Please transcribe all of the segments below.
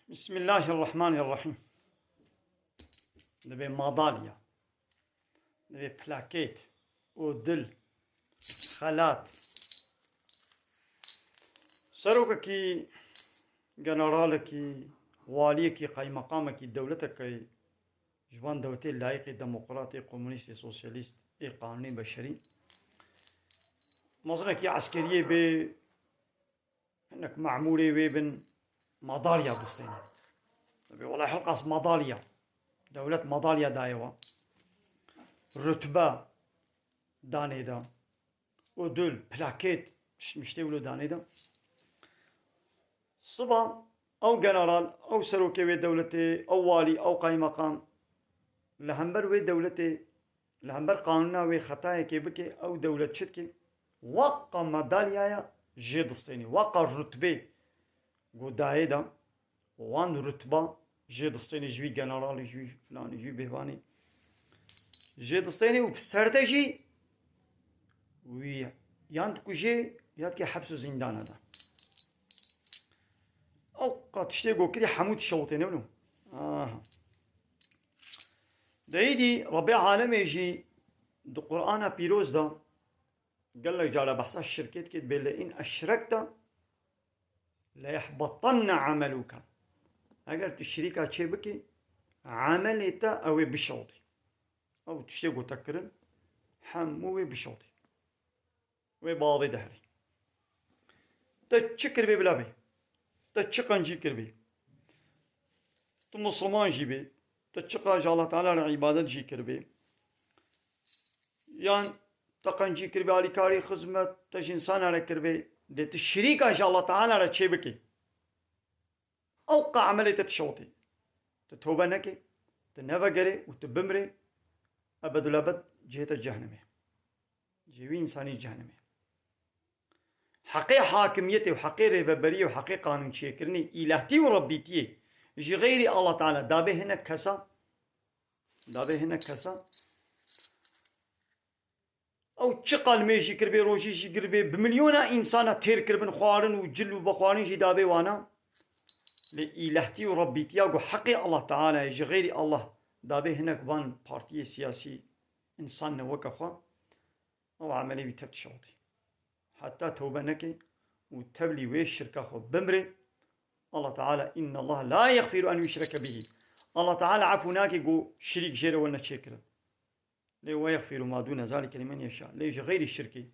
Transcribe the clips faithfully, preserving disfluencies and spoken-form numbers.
Bismillahirrahmanirrahim. Divê madalya, divê plakêt, odil, xelat. Serokekî, generalekî, waliyekî, qaymeqamekî dewletekî ji van dewletê layîqê demokratê, komunîstê, sosyalîst ê qanûnê beşerî, mezinekî eskeriyê bê, hinek memûrê wê bin, madalya distêne. Dibê wela hiqas madalya. Dewlet madalya daye wa. Rutbe danê de. Odil, plakêt, miştê wilo danê de. Siba ew general, ew serokê wê dewletê, ew walî, ew qaymeqam li hember wê dewletê, li hember qanûna wê xetayekê bike, ew dewlet çi dike? Waqa madalyaya jê distênî, waqa rutbê ku dayê de, wan rutba jê distênî, ji wî generalî, ji wî filanî, ji wî bêhvanî jê distênî û bi serde jî wî yan dikujê ya dike heps û zîndana de. Ew qat tiştê ku kirî hemû dişewitêne wilo. Aha. De îdî Rebbê Alemê jî di Qur'ana Pîroz de gelek cara behsa şirkê dike, dibê le in eşrekte leyehbetanne ameluke. Eger tu şirîka çê bikî, emelê te ew ê bişewitî. Ew tiştê ku te kirin, hemû wê bişewitî. Wê bavê deherî. Te çi kiribê bila bê? Te çi qencî kiribê? Tu Musulman jî bê. Te çiqa ji Allah Teala re îbadet jî kiribê? Yan te qencî kiribê, alîkarî, xizmet, te ji însana re kiribê. Dê tu şirîka ji Allah Teala re çê bikî. Ew qa emelê te tişewitê. Tu tewbe nekê, tu nevegerê û tu bimrê, ebedulebed cihê te cehnimê. Cihê wî însanî cehnimê. Heqê hakimiyetê û heqê rêveberiyê û heqê qanûnçêkirinê, îlahtî û rebbîtiyê ji xeyrî Allah Teala dabê hinek kesa, dabê hinek kesa. Ew çiqa nimêj jî kiribê, rojî jî kiribê, bi milyona însana têr kiribin, xwarin û cil û vexwarin jî dabê wana. Lê îlahtî û rebbîtiya ku heqê Allah Teala ye, ji xeyrî Allah dabê hinek van partiyê siyasî, însan ne weke xwe, ew emelê wî tev dişewitî. Heta tewbe neke û tevlî wê şirka xwe bimrê, Allah Teala, inna Allah la yexfiru en yuşreke bihi. Allah Teala efû nake ku şirîk jê re wene çêkirin. Lê we yexfiru ma dûne zalike limen yeşa. Lê ji xeyrî şirkê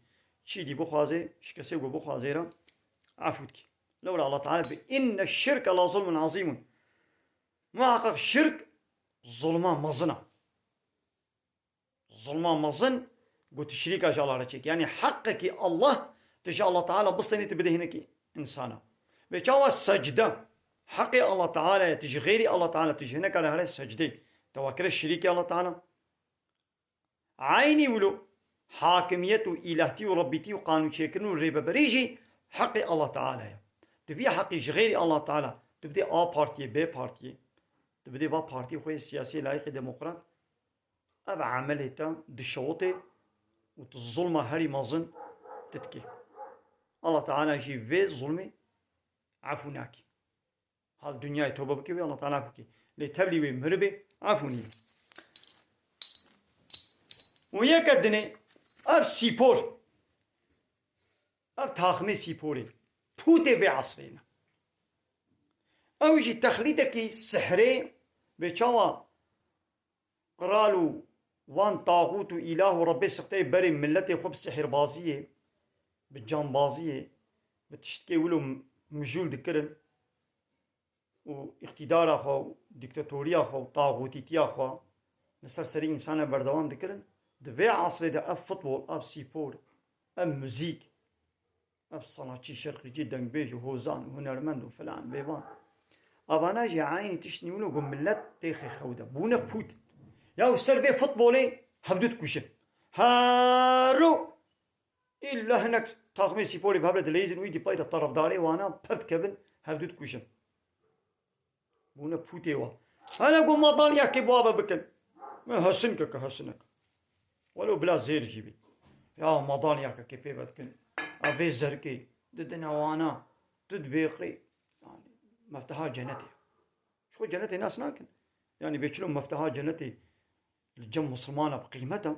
çî dî bixwaze, ji kesê ku bixwaze re efû dike. Lewra Allah Teala bi inne şirke la zulmun azîmun. Muhaqqeq şirk zulma mezin e. Zulma mezin ku tu şirîka ji Allah re çêkî. Yanî heqekî Allah, tu ji Allah Teala bistênî, tu bidê hinekî însana. Vê çawa secde heqê Allah Teala ye, tu ji xeyrî Allah Teala, tu ji hineka re here secdê, te wa kire şirîkê Allah Teala. Eynî wilo hakimiyet û îlahtî û rebbîtî û qanûnçêkirin û rêveberî jî heqê Allah Teala ye. Tu vî heqî ji xeyrî Allah Teala, tu bidê A partiyê, B partiyê, tu bidê va partiyê xwe yê siyasî, layîqê demokrat, ev emelê te dişewitê û tu zulma herî mezin tu dikê. Allah Teala jî vê zulmê efû nakê. Hal dinyayê tewbe bike wê, Allah Teala bike. Lê tevlî wê miribê, efû nîne. Û yeke dinê, ev sîpor, ev taxmê sîporê, pûtê vê esrê ne. Ew jî texlîdekî sihrê, vê çawa qral û van taxût û îlah û rebbê sixteyê berê miletê xwe bi sihîrbaziyê, bi cambaziyê, bi tiştkê wilo mijûl dikirin û îqtîdara xwe û dîktatoriya xwe û taxûtîtiya xwe li ser serê însanan berdewam dikirin, di vê esrê de ev futbol, ev spor, ev muzîk, ev sanatçî şerqîcî, dengbêj û hozan û hunermend û filan bêvan. Avana jî eynî tişt nî wilo ku milet têxê xew de. Bûne pût. Ya û ser vê futbolê hevdu dikujin. Hero îlla hinek taxmê sîporê bi hev re dileyîzin û îdî pey de tarafdarê wana pev dikevin, hevdu dikujin. Bûne pûtê wa. Hele ku madalyakê bi wa ve bikin. Me hesin ke, ke hesinek. Welo bila zêr jî bî. Ya madalyakê ke pê ve dikin. A vê zerkê. Didine wana. Tu dibêqî. Yani, mefteha cenetê. Xwe cenetê nas nakin. Yani bê çilo mefteha cenetê li cem Musulmana bi qîmet e.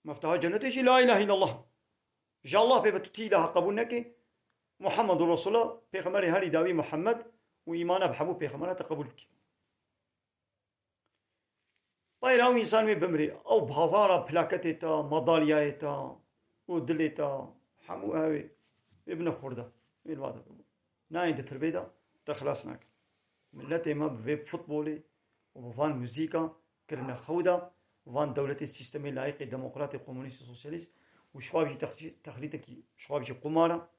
Mefteha cenetê jî la ilahe illallah. Ji Allah pê be tu tî ilaha qebûl neke. Muhammedur Resulullah, pêxemberê herî dawî Muhammed û îmana bi hemû pêxemera te qebûl bike. Bayra ew însan wê bimrê. Ew bazara plaketê te, madalyayê te û dilê te, hemû ew ê, ê bine xurda. Wê li va de bibû. Nayên di tirbê de te xilas nakin. Miletê me bi vê futbolê û bi van muzîka kirine xewda, van dewletê sîstemê layîqê demokratê, komunîst û sosyalîst û şixwe jî texlî-, texlîtekî, şixwe jî qumara.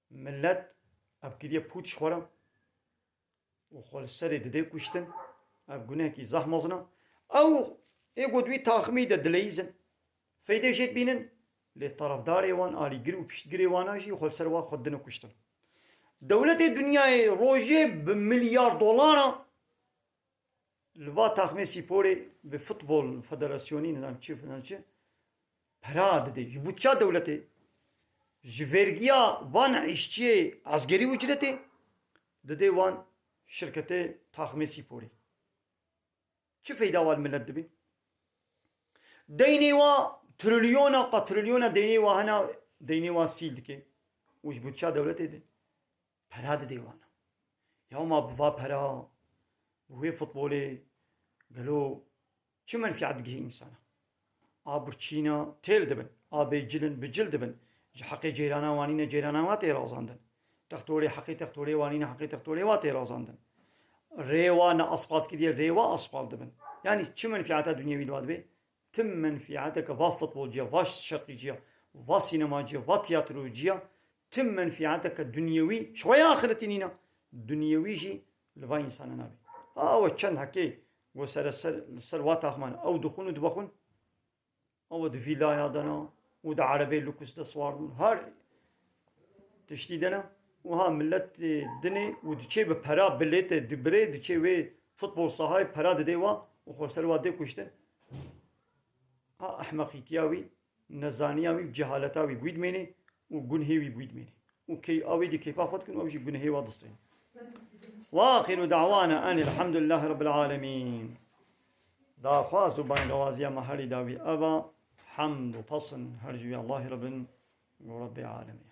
Milet ev kiriye pûç xwe re û xwe li serê didê kuştin. Ev gunehekî zeh mezin e. Ew ê ku di wî taximî de dileyîzin, feydê jê dibînin, lê tarafdarê wan, alîgir û piştgirê wana jî xwe li ser wa xwe didine kuştin. Dewletê dinyayê rojê bi milyar dolara li va taxmê sîporê, bi futbol federasyonî, nizam çi, nizam çi, pera didê. Ji budça dewletê, ji vergiya van îşçiyê ezgerî ucretê didê wan şirketê taxmê sîporê. Çi feyda wa li milet dibî? Deynê wa trilyona, qat trilyona deynê wa hena, deynê wa sîl dike û ji budça dewletê de pera didê wana. Ya ma bi va pera, bi wê futbolê, gelo çi menfiyat digihê însana? A birçîna têl dibin, a bêcilin bicil dibin. Ji heqê cêrana wanîne cêrana wa tê razandin. Textorê heqê textorê wanîne heqê textorê wa tê razandin. Rê wa ne asfalt kiriye, rê wa asfalt dibin. Yani çi menfiyata dunyevî li wa dibê? Tim menfiyateke va futbolciya, va şerqîciya, va sînemaciya, va tiyatrociya, tim menfiyateke dunyewî, ji xwe ya axiretî nîne, dunyewî jî li va însana nabî. Ha, ew çend hekê ku sere ser, li ser wa taxman, ew dixwin û dibexwin, ew di vîlaya de ne û di erebê lukus de siwar dibin, her tiştî de ne. Wiha millet, e, dinê û diçê bi pera bilêtê dibirê, diçê wê futbol sahayê pera didê wa û xwe ser wa dê kuştin. Ha, ehmeqîtiya wî, nezaniya wî, cehaleta wî bûyî dimênê û gunhê wî bûyî dimênê. Û key a wê dî keyfa xwe dikin, ew jî gunhê wa distên. Wa axiru da'wana enil hamdulillahi rabbil alemin. Daxwaz û bangewaziya me herî dawî ev a, hemd û pesn her ji wî Allahî re bin û Rebbê alemin.